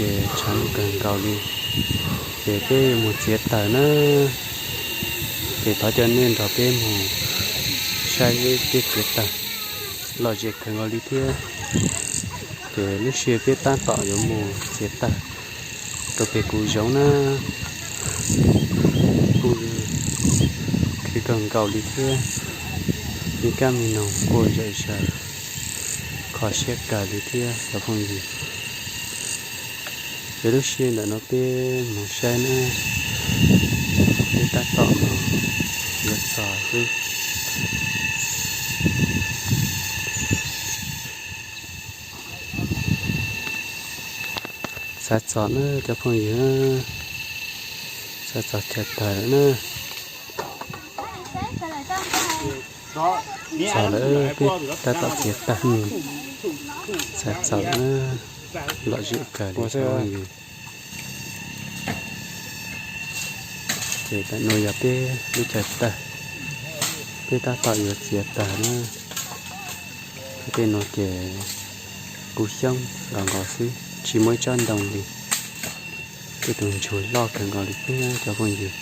Ces tshav ntuj kawg nkaus li, ces peb yuav mus txiav taws na. Ces thov caw nej nrog peb mus saib peb txiav taws, lom zem kawg nkaus li thiab. Ces lub sij hawm peb tab tom yuav mus txiav taws rau pem kuv zoov na, kuj khwv kawg nkaus li thiab. Me kab me noog quaj zom zaws, kho siab kawg li thiab cov phooj ywg. Ces lub sij hawm ntawm no peb mus saib na, peb tab tom mus yuav txog xwb. Xav txog na cov phooj ywg, xav txog chaw taws lawm na. Txog lawm, peb tab tom txiav taws. Xav txog lawm na, lom zem kawg li cov phooj ywg. Ces tam no yog peb lub chaw taws, peb tab tom yuav txiav taws na. Tej no ces kub xyoob nkaus nkaus xwb, tsis muaj ib tsob ntoo li. Tej tus ntsuag loj kawg nkaus li thiab cov phooj ywg.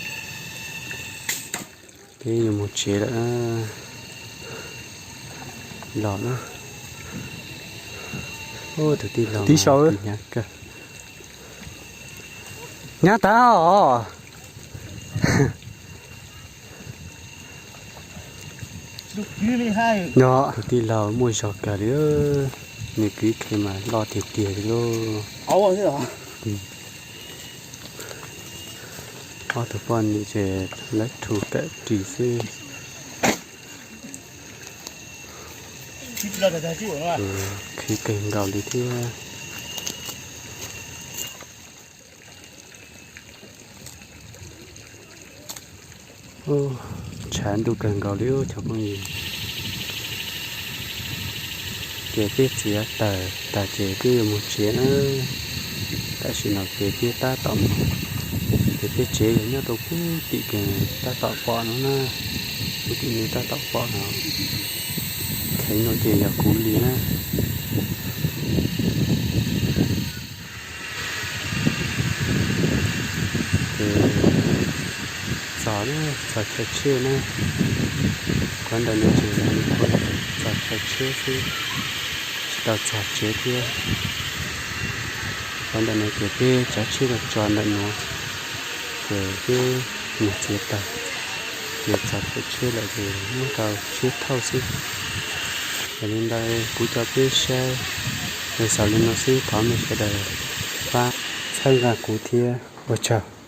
Peb yuav mus tsev lawm na. Los na. Tus tij laug, tij laug hnyav kawg. Hnyav tag os. Tus tij laug muaj zog kawg li, nws kwv qhia mas loj tiag tiag li lauj. Ob tug poj niam ces lawv rhu kawm ris xwb. Khwv kawg nkaus li thiab. Tshav ntuj kawg nkaus li cov phooj ywg. Ces peb txiav taws tag ces peb yuav mus tsev na. Tam sim no ces peb tab tom mus, ces peb tsev yog nyob rau pem tim tab tom pom no na, pem tim nej tab tom pom no. Kheev no ces yog kuv li na. Ces txog, txog chaw tsheb na. Qhov ntawm no ces yog txog chaw tsheb xwb, tsis tau txog tsev thiab. Qhov ntawm no ces peb tsav tsheb los tso ntawm no, ces peb mus txiav taws, ces txog chaw tsheb lawm ces muab rau tsheb thauj xwb. Yog li ntawd kuv coj peb saib xaus li no xwb, thov nej sawv daws pab txhawb nqa kuv thiab, ua tsaug.